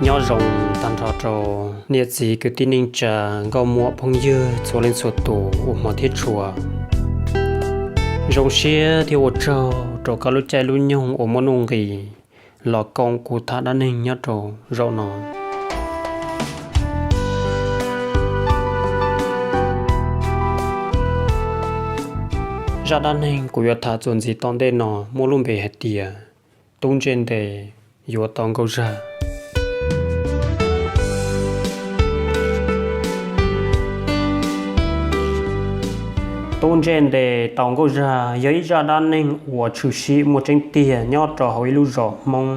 Nyob zoo tag nrho rau niam txiv kwv tij neej tsa, nkauj muam phooj ywg txhua leej txhua tus uas hmov thiab tshua. Zoo siab thiab ua tsaug rau koj lub caij lub nyoog uas muaj nuj nqis los koom kuv tham dab neeg nyob rau zaum no. Zaj dab neeg kuv yuav tham txuas ntxiv tom ntej no muaj lub npe hais tias Tub Ntsej Nte yuav tau Nkauj Zaj. Tub Ntsej Nte tau Nkauj Zaj yog ib zaj dab neeg uas tshwm sim muaj tseeb tiag nyob rau hauv ib lub zos Hmoob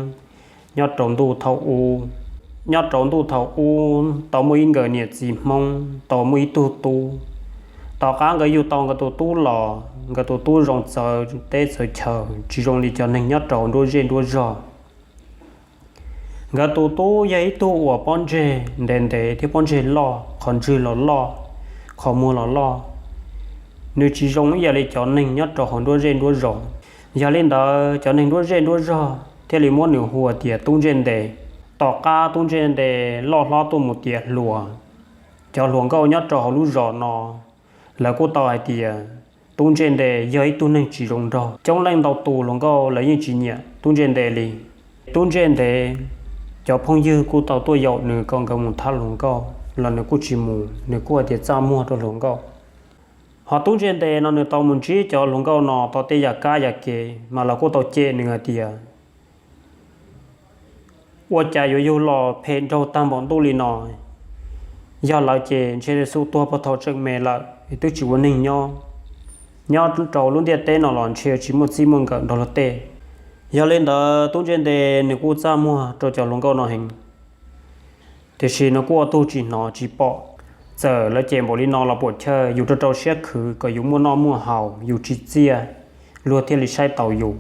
nyob rau ntuj thaum ub. Nyob rau ntuj thaum ub tau muaj ib nkawm niam txiv Hmoob tau muaj ib tug tub. Tom qab nkawd yug tau nkawd tus tub los, nkawd tus tub zoo txawv teb txawv chaw, tsis zoo li cov neeg nyob rau nruab zej nruab zog. Nkawd tus tub yog ib tug uas pob ntseg ntev ntev thiab pob ntseg loj, qhov ntswg los loj, qhov muag los loj. Nws tsis zoo ib yam li cov neeg nyob rau hauv nruab zej nruab zos. Yog li ntawd cov neeg nruab zej nruab zog thiaj li muab nws hu tias Tub Ntsej Nte. Tom qab Tub Ntsej Nte loj hlob tuaj mus tiav hluas, cov hluas nkauj nyob rau hauv lub zos no, lawv kuj tau hais tias Tub Ntsej Nte yog ib tug neeg tsis zoo nraug. Coob leej ntau tus hluas nkauj lawv yeej tsis nyiam Tub Ntsej Nte li. Tub Ntsej Nte cov phooj ywg kuj tau tuaj yaum nws kom nkawd mus thab hluas nkauj los nws kuj tsis mus, nws kuj hais tias txaj muag rau hluas nkauj. Ho Tub Ntsej Nte no nws tau mus ntsib cov hluas nkauj no tau tej yam kab yam kev mas lawv kuj tau cem nws hais tias ua cas yuav yug los phem nraug tag npaum ntuj li no. Yog lawv ces ntshe xub tuag puag thaum tseem me lawm twb tsis ua neeg nyob. Nyob rau lub ntiaj teb no los ntshe tsis muaj txij muaj nkawm nrog luag tej. Yog li ntawd Tub Ntsej Nte nws kuj txaj muag rau cov hluas nkauj no heev. Tiam sis nws kuj ua tug tsis hnov tsis pom. Txawm lawv cem npaum li no los puam chawj, yus rau rau siab khwv kom yus muaj noj muaj haus, yus tsim txiaj, luag thiaj li saib taus yus.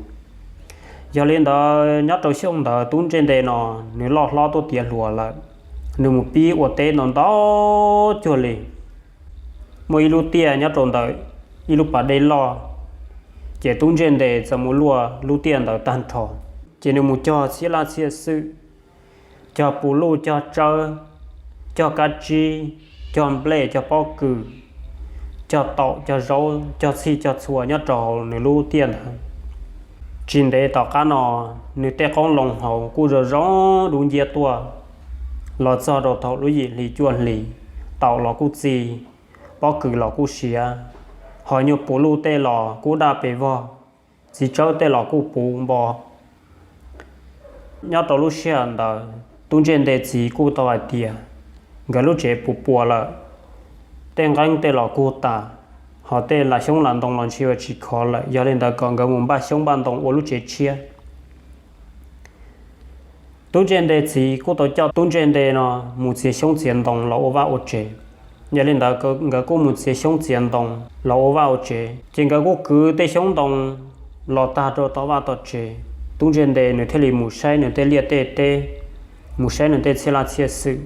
Yog li ntawd nyob rau xyoo ntawd Tub Ntsej Nte no nws loj hlob tuaj tiav hluas lawm, nws mus pib ua teb ntau ntau cuag li. Muaj ib lub tiaj nyob rau ntawm ib lub pas dej loj, ces Tub Ntsej Nte txawm mus luaj lub tiaj ntawd tag nrho. Ces nws mus cog txhiab laj txhiab xwm, cog pus luj cog tsawb, cog kab tsib, cog nplej cog pob kws, cog taum cog zaub cog txhij cog txhua nyob rau hauv nws lub tiaj ntawd. Tsis ntev tom qab no, nws tej qoob loo hauv kuj zoo zoo dub nciab tuaj, los txog rau thaum lub yim hli cuaj hli, taum los kuj txi, pob kws los kuj siav, ho nyuag pus luj tej los kuj daj pes vog, txiv tsawb tej los kuj puv npo. Nyob rau lub sij hawm ntawd Tub Ntsej Nte txiv kuj tau hais tias nkawd lub tsev puas puas lawm, tej nqeeb tej los kuj tas, ho tej lam xyoob lam ntoo los ntshe yuav tsis khov lawm, yog li ntawd kom nkawd mus npaj xyoob npaj ntoo ua lub tsev tshiab. Tub Ntsej Nte txiv kuj tau coj Tub Ntsej Nte no mus txiav xyoob txiav ntoo los ua vaj ua tsev. Yog li ntawd nkawd kuj mus txiav xyoob txiav ntoo los ua vaj ua tsev, ces nkawd kuj kwv tej xyoob ntoo los tag rau tom vaj tom tsev. Tub Ntsej Nte nws thiaj li mus saib nws tej liaj tej teb, mus saib nws tej txhiab laj txhiab xwm.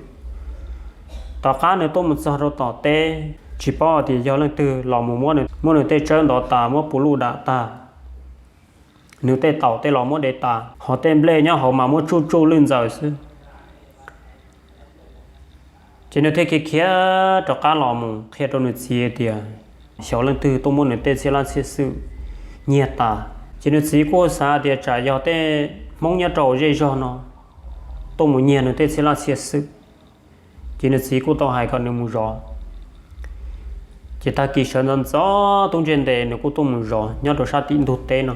Tom qab nws tuaj mus txog rau tom teb, tsis paub hais tias yog leej twg los mus muab nws tej tsawb ntov tas, muab pus luj dam tag, nws tej taum tej los muab de tas, ho tej nplej nyob hauv mas muab tsuj tsuj lwj ntxaws xwb. Ces nws thiaj khiav khiav rov qab los mus qhia rau nws txiv tias xyov leej twg tuaj muab nws tej txhiab laj txhiab xwm nyiag tas. Ces nws txiv kuj xav tias tsam yog tej Hmoob nyob rau zej zog no tuaj mus nyiag nws tej txhiab laj txhiab xwm. Ces nws txiv kuj tau hais kom nws mus zov. Ces tag kis sawv ntxov ntxov Tub Ntsej Nte nws kuj tuaj mus zov nyob rau sab tim ntug teb no.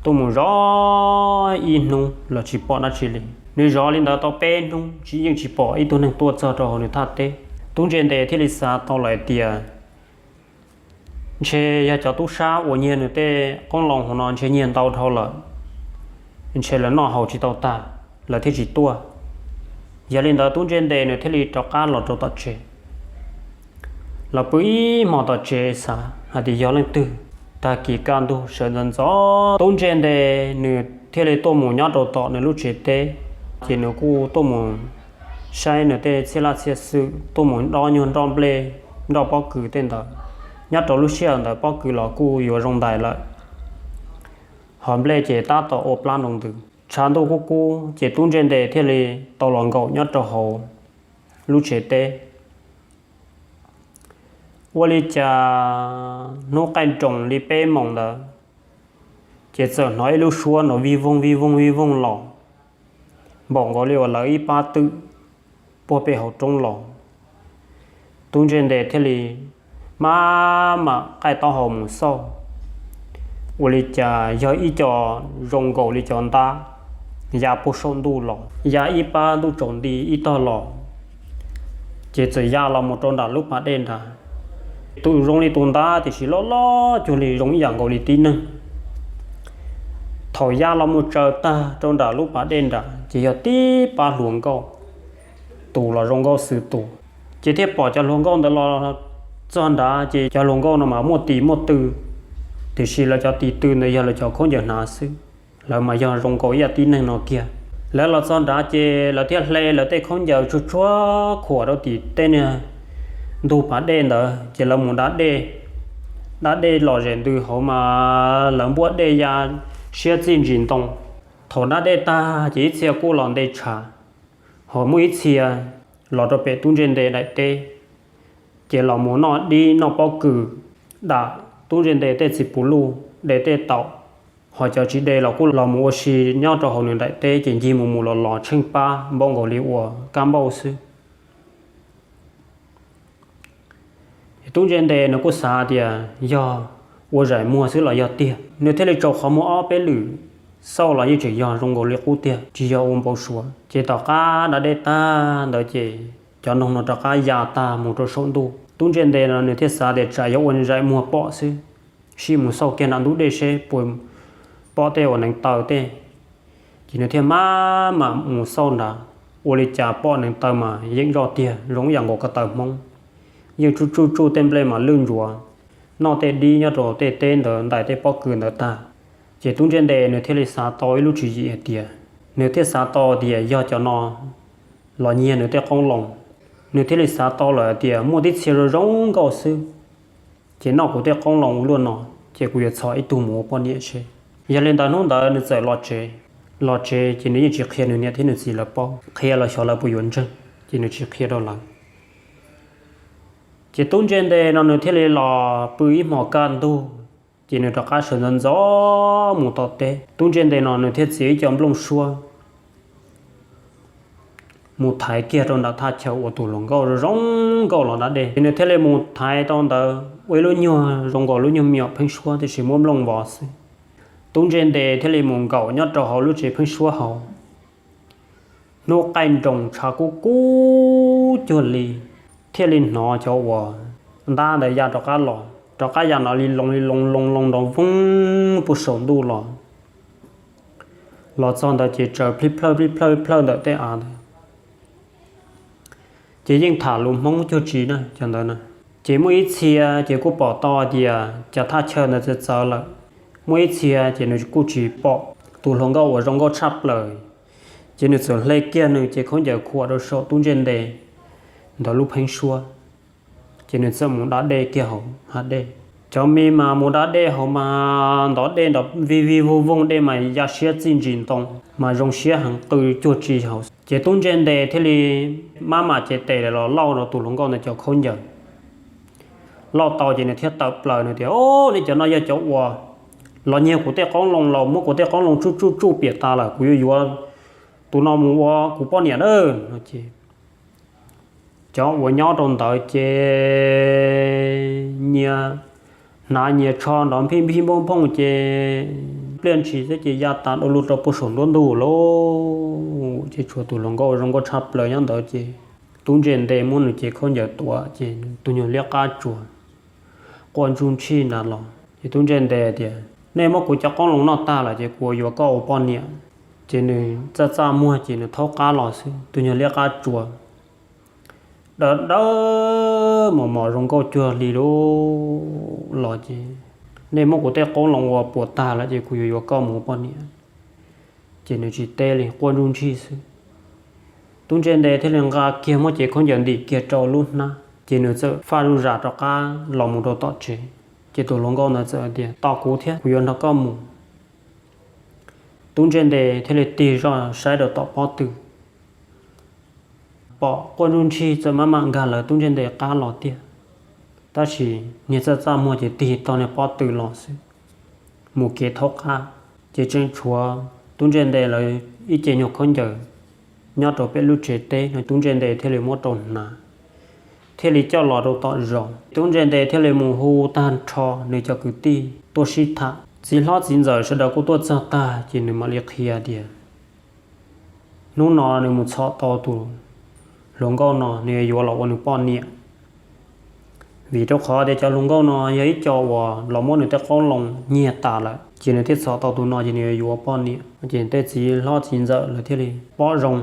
Tuaj mus zov ib hnub los tsis pom dab tsi li. Nws zov li ntawd tau peb hnub tsis yeej tsis pom ib tug neeg tuaj txog rau hauv nws thaj teb. Tub Ntsej Nte thiaj li xav tau lawm tias ntshe yog cov tub sab uas nyiag nws tej qoob loo hauv no ntshe nyiag ntau dhau lawm, ntshe lawv noj haus tsis tau tag, lawv thiaj tsis tuaj. Yog li ntawd Tub Ntsej Nte nws thiaj li rov qab los rau tom tsev, los pw ib hmos tom tsev xav hais tias yog leej twg. Tag kis kaj ntug sawv ntxov ntxov Tub Ntsej Nte nws thiaj li tuaj mus nyob rau tom nws lub tsev teb. Ces nws kuj tuaj mus saib nws tej txhiab laj txhiab xwm, tuaj mus dob nyuag nroj nplej, nroj pob kws tej ntawd. Nyob rau lub sij hawm ntawd pob kws los kuj yuav zoo ntais lawm, ho nplej ces tab tom ua plab nroo ntws. Tshav ntuj kub kub ces Tub Ntsej Nte thiaj li tau los nkaum nyob rau hauv lub tsev teb. Ua li cas hnub qaij nroos li peb moos ntawd, ces txawm hnov ib lub suab nrov vij voog vij voog vij voog los, npaum nkaus li uas lawv ib pab twm puag pem hauv roob los. Tub Ntsej Nte thiaj li maj mam qaij taub hau mus xauj, ua li cas yog ib co zoo nkaus li cov ntab ya puag saum ntuj los, ya ib pab ntuj tsaus nti ib tog los, ces txawm ya los mus rau nram lub pas dej nrad. Tus zoo li tus ntab tiam sis loj loj cuag li zoo ib yam nkaus li tib neeg. Thaum ya los mus tsaws tag rau nram lub pas dej nrad ces yog tib pab hluas nkauj, tus los zoo nkauj xwb tus. Ces thiaj pom cov hluas nkauj ntawd los txog nrad ces cov hluas nkauj no mas muaj tis muaj tw, tiam sis lawv cov tis tw ntawd yog lawv cov khaub ncaws hnav xwb, lawv mas yog zoo nkaus ib yam tib neeg no kiag. Lawv los txog nrad ces lawv thiaj hle lawv tej khaub ncaws tsuag tsuag khuam rau tim tej niag ntug pas dej ntawd ces lawv mus da dej. Da dej los zem ntws hauv mas lawv npuaj dej ya siab txij ntsis ntoo. Thaum da dej tag ces ib txhia kuj los nte tshav, ho muaj ib txhia los rau pem Tub Ntsej Nte daim teb, ces los mus noj dib noj pob kws, dam Tub Ntsej Nte tej txiv puv luj, de tej taum, ho cov tsis de los kuj los mus ua si nyob rau hauv nws daim teb ces ncig mus mus los los tsheej pab npaum nkaus li uas kab npauj xwb. Tub Ntsej Nte nws kuj xav tias yog ua zaim muag xwb los yog tiag, nws thiaj li tsaus qhov muag ob peb lwm xauj los yeej tseem yog zoo nkaus li qub tiag, tsis yog ua npau suav. Ces tom qab da dej tag ntawd ces cov noog no rov qab ya tag mus rau saum ntuj. Tub Ntsej Nte no nws thiaj xav tias tsam yog ua zaim muag pom xwb, sim mus xauj kiag nram ntug dej seb puas pom tej uas neev taw tej. Ces nws thiaj maj mam mus xauj nrad, ua li cas pom neev taw mas yeej zoj tiag zoo ib yam nkaus ko taw Hmoob, yeej tsuj tsuj tsuj tej nplej mas lwj ntsuav, noj tej dib nyob rau tej teb ntawd ntais tej pob kws ntawd tag. Ces Tub Ntsej Nte nws thiaj li xav tau ib lub tswv yim hais tias, nws thiaj xav tau tias yog cov no los nyiag nws tej qoob loo. Nws thiaj li xav tau lawm hais tias muaj tib txhia zoo zoo nkauj xwb, ces noj kuv tej qoob loo ua luaj no, ces kuv yuav txhom ib tug mus ua poj niam seb. Yog li ntawd hnub ntawd nws txawm los tsev. Los tsev ces nws yeej tsis qhia nws niam thiab nws txiv lawv paub, qhia los xyov lawv puas yuav ntseeg, ces nws tsis qhia rau lawv. Ces Tub Ntsej Nte no nws thiaj li los pw ib hmos kaj ntug, ces nws rov qab sawv ntxov ntxov mus tom teb. Tub Ntsej Nte no nws thiaj txiav ib co nplooj suab mus thaiv kiag rau nram thaj chaw uas tus hluas nkauj zoo nkauj los da dej. Ces nws thiaj li mus thaiv tau ntawd ua ib lub nyuag zoo nkaus lub nyuag me nyuam pheeb suab tiam sis muab nplooj vov xwb. Tub Ntsej Nte thiaj li mus nkaum nyob rau hauv lub tsev pheeb suab hauv. Hnub qaij nroos tshav kub kub cuag li, thiaj li hnov cov uas ntab ntawd ya rov qab los, rov qab ya nrov li loo li loo loo loo nrov voog puag saum ntuj los. Los txog ntawd ces tsaws plij plawj plij plawj plij plawj ntawm tej av ntawd. Ces yeej tham lus Hmoob cuag tsi na cov ntawd na. Ces muaj ib txhia ces kuj pom tau hais tias cov thaj chaw ntawd txawv txawv lawm. Muaj ib txhia ces nws kuj tsis pom tus hluas nkauj uas zoo nkauj tshaj plaws, ces nws txawm hle kiag nws cev khaub ncaws khuam rau saum Tub Ntsej Nte ntawd lub pheeb suab, ces nws txawm mus da dej kiag hauv hav dej. Cov me mas mus da dej hauv mas ntov dej nrov vij vij voog voog, dej mas ya siab txij ntsis ntoo, mas zoo siab heev qw cuag tsi hauv. Ces Tub Ntsej Nte thiaj li maj mam cev tes los lauj rau tus hluas nkauj ntawd cov khaub ncaws. Lauj tau ces nws thiaj tawm plaws nws tias, Au, nej cov no yog cov uas los nyiag kuv tej qoob loo los muab kuv tej qoob loo tsuj tsuj tsuj piam tas lawm, kuv yuav yuav tus no mus ua kuv poj niam na. Cov uas nyob rau ntawd ces nyias hnav nyias tsho nrov nphij nphij nphooj nphooj ces pliaj ntshis xwb ces ya tas du lug rau puag saum nruab ntug lauj. Ces tshuav tus hluas nkauj zoo nkauj tshaj plaws nyob ntawd ces Tub Ntsej Nte muab nws cev khaub ncaws tuav ces tus nyuag liab qab tsuas quaj ntsuj ntshis nrad los. Ces Tub Ntsej Nte tias, Nej muab kuv cov qoob loo noj tag lawm ces kuv yuav koj ua poj niam. Ces nws txaj txaj muag ces nws thaub qab los xwb, tus nyuag liab qab tsuas dawb dawb mos mos zoo nkauj cuag li lub los ces, Nej muab kuv tej qoob loo ua puas tag lawm ces kuv yuav yuav koj mus ua poj niam. Ces nws tsis teb li, quaj ntsuj ntshis xwb. Tub Ntsej Nte thiaj li nqa kiag muab cev khaub ncaws ntim kiag rau lub hnab, ces nws txawm faj zuj zam rov qab los mus rau tom tsev. Ces tus hluas nkauj ntawd txawm tias, Tos kuv thiab, kuv yuav nrog koj mus. Tub Ntsej Nte thiaj li tig zoj saib rau tom pob tw, pom quaj nruj nrhig txawm maj mam nkag lawv Tub Ntsej Nte qab los tiag. Tab sis niag txaj txaj muag ces tig tog niag pob tw los xwb, mus kev thaub qab. Ces tseem tshuav Tub Ntsej Nte lawv ib ce nyuag khaub ncaws nyob rau pem lub tsev teb no, Tub Ntsej Nte thiaj li muab rau hnav, thiaj li coj los rau tom zos. Tub Ntsej Nte thiaj li mus hu tag nrho nws cov kwv tij tuaj sib tham. Txiv hlob txiv ntxawm sawv daws kuj tuaj txog tag ces nws mam li qhia tias hnub no nws mus txhom tau tus hluas nkauj no, nws yuav los ua nws poj niam. Vim rau qhov tias cov hluas nkauj no yog ib co uas los muab nws tej qoob loo nyiag tas lawm, ces nws thiaj txhom tau tus no ces nws yuav ua poj niam. Ces tej txiv hlob txiv ntxawm lawv thiaj li pom zoo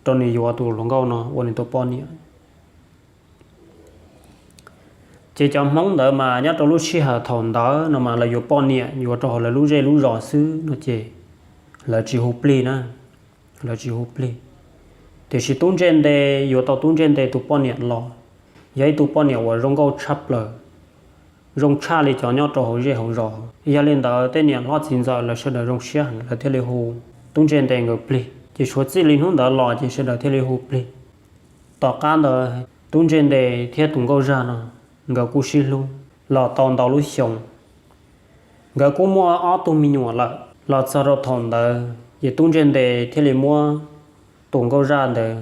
rau nws yuav tus hluas nkauj no ua nws tus poj niam. Ces cov Hmoob ntawd mas nyob rau lub sij hawm thaum ntawd no mas lawv yuav poj niam yuav rau hauv lawv lub zej lub zos xwb no ces lawv tsis hu plig na, lawv tsis hu plig. Tiam sis Tub Ntsej Nte yuav tau Tub Ntsej Nte tus poj niam los yog ib tug poj niam uas zoo nkauj tshaj plaws, zoo tshaj li cov nyob rau hauv zej hauv zos. Yog li ntawd tej niam hlob txiv ntxawm lawv sawv daws zoo siab heev, lawv thiaj li hu Tub Ntsej Nte nkawd plig. Ces suav txij li hnub ntawd los ces sawv daws thiaj li hu plig. Tom qab ntawd Tub Ntsej Nte thiab tus nkauj zaj no nkawd kuj sib hlub los tau ntau lub xyoo, nkawd kuj muaj ob tug me nyuam lawm. Los txog rau thaum ntawd ces Tub Ntsej Nte thiaj li muab tus nkauj zaj ntawd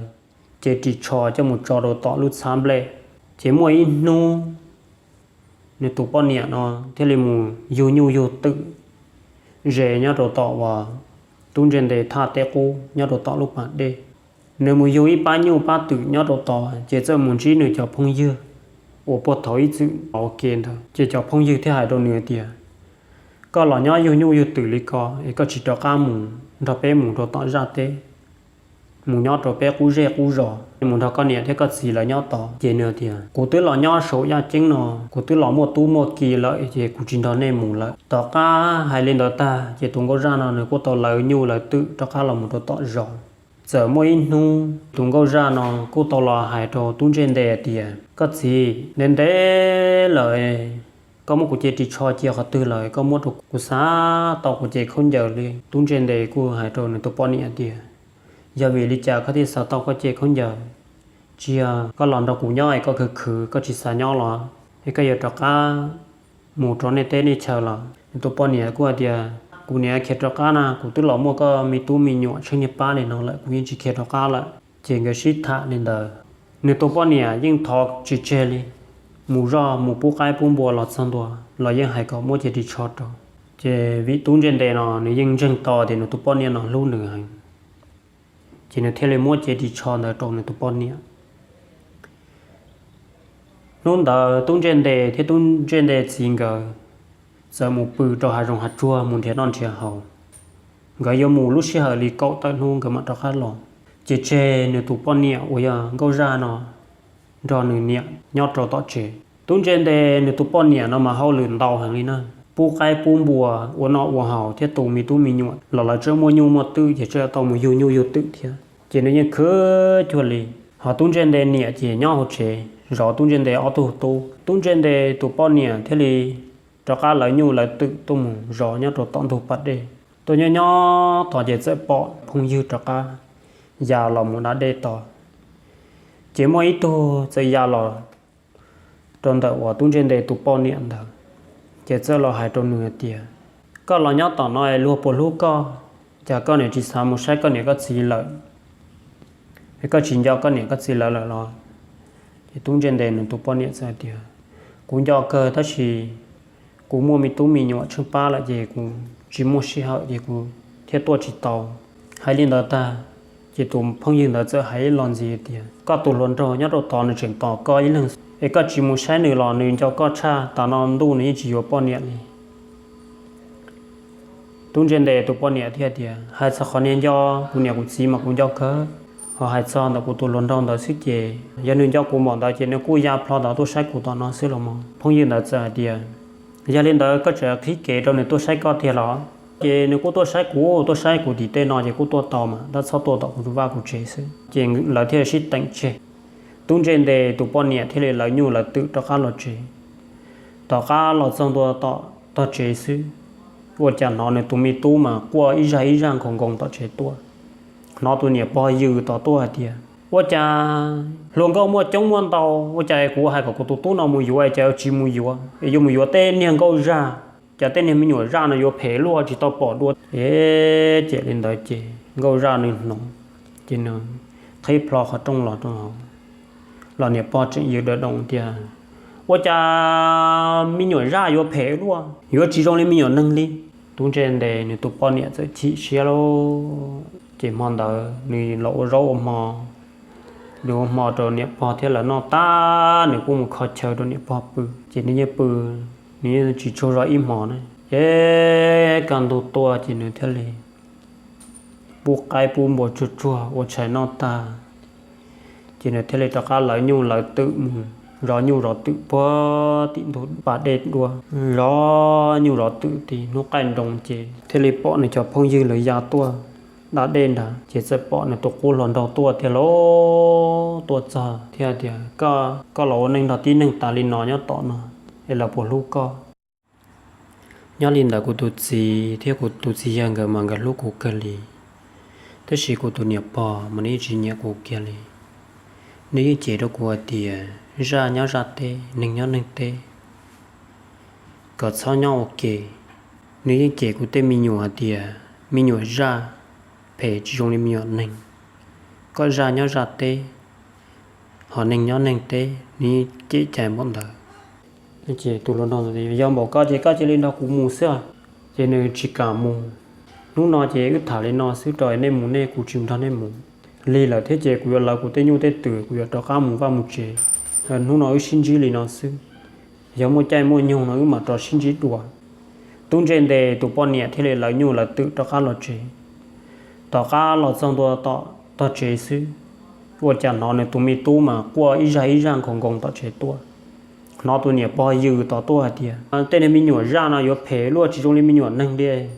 cev ris tsho coj mus tso rau tom lub txhab nplej. Ces muaj ib hnub nws tus poj niam no thiaj li mus yug nyuj yug twm ze nyob rau tom uas Tub Ntsej Nte thaj teb qub nyob rau tom lub pas dej. Nws mus yug ib pab nyuj pab twm nyob rau tod ces txawm mus ntsib nws cov phooj ywg uas puag thaum ib txwm ua ke ntawd. Ces cov phooj ywg thiaj hais rau nws tias, koj los nyob yug nyuj yug twm li ko es koj tsis rov qab mus nrog peb mus rau tom zaj teb, mus nyob rau peb qub zej qub zos, mus nrog koj niam thiab koj txiv lawv nyob tod. Ces nws tias, kuv twb los nyob saum yaj ceeb no, kuv twb los muaj tub muaj ki lawm ces kuv tsis nrog nej mus lawm. Tom qab hais li ntawd tag ces tus nkauj zaj no nws kuj tau lawv nyuj lawv twm rov qab los mus rau tom zos. Txawm muaj ib hnub tus nkauj zaj no kuj tau los hais rau Tub Ntsej Nte tias, koj txiv, ntev ntev lawm, koj muab kuv cev ris tsho cia qhov twg lawm, koj muab rau kuv, xav tau kuv cev khaub ncaws li. Tub Ntsej Nte kuj hais rau nws tus poj niam tias, yog vim li cas koj thiaj xav tau koj cev khaub ncaws? Tsis yog koj los nrog kuv nyob es koj khwv khwv koj tsis xav nyob los es koj yuav rov qab mus rau nej teb nej chaw los? Nws tus poj niam kuj hais tias, kuv niam khiav rov qab na, kuv twb los muaj koj me tub me nyuam tsheej niag pab li no lawm, kuv yeej tsis khiav rov qab lawm. Ces nkawd sib tham li ntawd, nws tus poj niam yeej thov tsis tseg li, mus zoj mus pub qaib pub npua los txog ntua los yeej hais kom muab cev ris tsho rau. Ces vim Tub Ntsej Nte no nws yeej ntseeg tau tias nws tus poj niam no hlub nws heev, ces nws thiaj li muab cev ris tsho ntawd rau nws tus poj niam. Hnub ntawd Tub Ntsej Nte thiab Tub Ntsej Nte txiv nkawd txawm mus pw rau hav zoov hav tsuag mus nrhiav noj nrhiav haus. Nkawd yuav mus lub sij hawm li kaum tawm hnub nkawd mam rov qab los. Ces tseg nws tus poj niam uas yog nkauj zaj no nrog nws niam nyob rau tom tsev. Tub Ntsej Nte nws tus poj niam no mas hauj lwm ntau heev li na, pub qaib pub npua, ua noj ua haus thiab tu me tub me nyuam los lawv tseem muaj nyuj muaj twm ces tseem tau mus yug nyuj yug twm thiab. Ces nws yeej khwv cuag li. Ho Tub Ntsej Nte niam ces nyob hauv tsev zov Tub Ntsej Nte ob tug tub. Tub Ntsej Nte tus poj niam thiaj li rov qab lawv nyuj lawv twm tuaj mus zov nyob rau tom ntug pas dej. Tuaj nyob nyob tod ces txawm pom phooj ywg rov qab ya los mus da dej tod. Ces muaj ib tug txawm ya los rau ntawm uas Tub Ntsej Nte tus poj niam ntawd, ces txawm los hais rau nws hais tias, koj los nyob tom no luag puas hlub koj? Cas koj niam tsis xav mus saib koj niam koj txiv lawm? Es koj tsis nco koj niam koj txiv lawv lawm los? Ces Tub Ntsej Nte nws tus poj niam txawm hais tias, kuv nco kawg tab sis kuv muaj me tub me nyuam tsheej pab lawm ces kuv tsis muaj sij hawm ces kuv thiaj tuaj tsis tau. Hais li ntawd tag, ces tus phooj ywg ntawd txawm hais ib lo ntxiv tias, koj tus hluas nraug nyob rau tod nws tseem tos koj ib leeg, es koj tsis mus saib nws los nws nco koj tshaj, tas no ntuj nws yeej tsis yuav poj niam li. Tub Ntsej Nte tus poj niam thiaj tias, hais txog qhov niag nco kuv niam kuv txiv mas kuv nco kawg, ho hais txog ntawm kuv tus hluas nraug ntawd xwb ces yog nws nco kuv npaum ntawd ces nws kuj ya plho ntawd tuaj saib kuv tom no xwb los mas. Phooj ywg ntawd txawm hais tias, yog li ntawd koj tseem qhib kev rau nws tuaj saib koj tiag los? Ces nws kuj tuaj saib kuv, tuaj saib kuv tim tej no ces kuj tuaj tau mas, tab txhob tuaj tom kuv vaj kuv tsev xwb. Ces lawv thiaj sib teem tseg. Tub Ntsej Nte tus poj niam thiaj li lawv nyuj lawv twm rov qab los tsev. Tom qab los txog ntua tom tog tsev xwb, Ua cas hnov nws tus me tub mas quaj ib zaj ib zaj nkaus nkoos tom tsev tuaj. Hnov tus niam pog yws tom tuaj hais tias, ua cas hluas nkauj muaj coob muaj ntau, ua cas kuv hais kom kuv tus tub no mus yuav es cas yuav tsis mus yuav, es yuav mus yuav tej niag nkauj zaj, cas tej niag me nyuam zaj no yuav phem luaj tsis tau pom dua. Ces li ntawd ces nkauj zaj nws hnov, ces nws qhib plho qhov rooj los rau hauv, los niam pog tseem yws dav doos tias, ua cas me nyuam zaj yuav phem luaj, yuav tsis zoo li me nyuam neeg li. Tub Ntsej Ntes nws tus poj niam txawm chim siab lauj, ces hmo ntawd nws los ua zaub ua mov, nws ua hmo rau niam pog thiab lawv noj tag nws kuj mus kho chaw rau niam pog pw, ces nws yeej pw, nws yeej tsis tsaug zog ib hmos na. Ces kaj ntug tuaj ces nws thiaj li pub qaib pub npua tsuag tsuag ua tshais noj tag, ces nws thiaj li rov qab lawv nyuj lawv twm mus zov nyuj zov twm puag tim ntug pas dej dua, zov nyuj zov twm tim hnub qaij nroos ces thiaj li pom nws cov phooj ywg lawv ya tuaj da dej nrad, ces txawm pom nws tus qub hluas nraug tuaj thiab lauj. Tuaj txog thiab tias, koj los ua neej nrog tib neeg tas li no nyob tom no es lawv puas hlub koj? Nyob li ntawd kuv tus txiv thiab kuv tus txiv yawg nkawd mas nkawd hlub kuv kawg li, tab sis kuv tus niam pog mas nws yeej tsis nyiam kuv kiag li. Nws yeej cem rau kuv hais tias zaj nyob zaj teb, neeg nyob neeg teb, kom txhob nyob ua ke. Nws yeej cem kuv tej me nyuam hais tias me nyuam zaj phem tsis zoo li me nyuam neeg, kom zaj nyob zaj teb, ho neeg nyob neeg teb, nws yeej cem cai npaum ntawd. Ces tus hluas nraug tias, yog npaum koj ces koj cia li nrog kuv mus xwb. Ces nws tsis kam mus. Hnub no ces wb tham li no xwb, rau nej mus nej, kuv tsis nrog nej mus. Lig lawm thiab ces kuv yuav lawv kuv tej nyuj tej twm, kuv yuav rov qab mus vaj mus tsev. Hnub no wb sib ntsib li no xwb, yog muaj caij muaj nyoog no wb mam rov sib ntsib dua. Tub Ntsej Ntes tus poj niam thiaj li lawv nyuj lawv twm rov qab los tsev. Tom qab los txog ntua tom tog tsev xwb, ua cas hnov nws tus me tub mas quaj ib zaj ib zaj nkaus nkoos tom tsev tuaj. Hnov tus niam pog yws tom tuaj hais tias, tej niag me nyuam zaj no yuav phem luaj tsis zoo li me nyuam neeg li.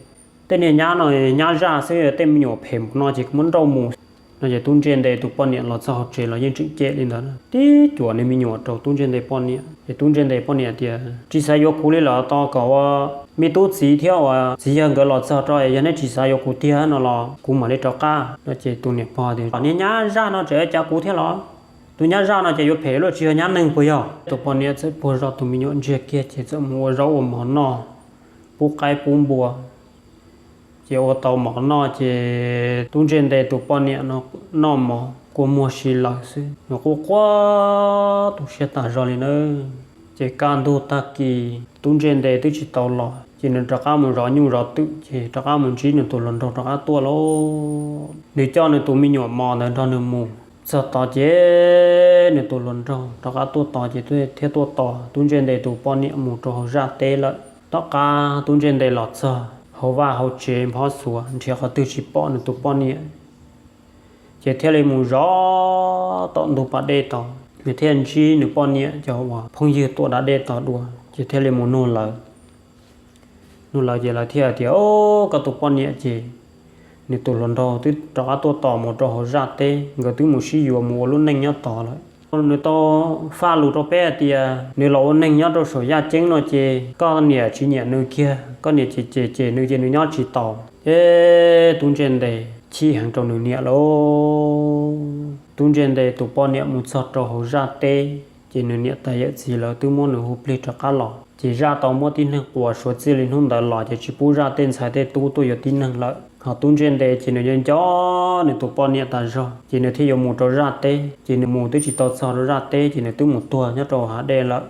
Tej niag nyab no nyab zaj xwb, tej me nyuam phem no ces kuv muab nrauj mus no. Ces Tub Ntsej Ntes tus poj niam los txog hauv tsev los yeej tseem cem li ntawd, tib cuam nws me nyuam rau Tub Ntsej Ntes poj niam. Ces Tub Ntsej Ntes poj niam tias, tsis xav yuav kuv li los tos kom ua me tub txiv thiab ua txiv yawg nkawd los txog rau, yog nej tsis xav yuav kuv tiag no los kuv mam li rov qab no. Ces tus niam pog tias, niag nyab zaj no tseem cav kuv thiab los? Tus nyab zaj no ces yuav phem luaj tsis yog nyab neeg puas yog? Tus poj niam txawm puag zoj tus me nyuam ntsiag kiag ces txawm mus ua zaub ua mov noj, pub qaib pub npua. Ces ua tau mov noj ces Tub Ntsej Ntes tus poj niam no noj mov kua muag si lawm xwb, nws quaj quaj tu siab tas zog li nawb. Ces kaj ntug tag kis Tub Ntsej Ntes twb tsis tau los, ces nws rov qab mus zov nyuj zov twm, ces rov qab mus ntsib nws tus hluas nraug rov qab tuaj lauj. Nws coj nws tus me nyuam mos ntawd nrog nws mus. Txog tod ces nws tus hluas nraug rov qab tuaj tod ces thiaj tuaj tos Tub Ntsej Ntes tus poj niam mus rau hauv zaj teb lawm. Tom qab Tub Ntsej Ntes los txog hauv vaj hauv tsev nphob xuav nrhiav qhov twg tsis pom nws tus poj niam, ces thiaj li mus zov tom ntug pas dej tod, nws thiaj ntsib nws poj niam cov uas phooj ywg tuaj da dej tod dua, ces thiaj li mus nug lawv. Nug lawv ces lawv thiaj tias, o, koj tus poj niam ces nws tus hluas nraug twb rov qab tuaj tos mus rau hauv zaj teb, nkawd twb mus sib yuav mus ua lub neej nyob tod lawm. Nws tau faj lus rau peb hais tias nws los ua neeg nyob rau saum yaj ceeb no ces koj niam tsis nyiam nws kiag, koj niam ces cem cem nws ces nws nyob tsis taus. Ces Tub Ntsej Ntes chim heev rau nws niam lauj. Tub Ntsej Ntes tus poj niam mus txog rau hauv zaj teb, ces nws niam tais yawm txiv lawv twb muab nws hu plig rov qab los. Ces zaj tau muab tib neeg quas suav txij li hnub ntawd los ces tsis pub zaj tej ntxhais tej tub tuaj yuav tib neeg lawm. Ho Tub Ntsej Ntes ces nws nco nco nws tus poj niam tas zog, ces nws thiaj yuav mus rau zaj teb, ces nws mus twb tsis tau txog rau zaj teb ces nws twb mus tuag nyob rau hav dej lawm.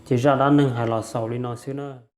Ces zaj dab neeg hais los xaus li no xwb na.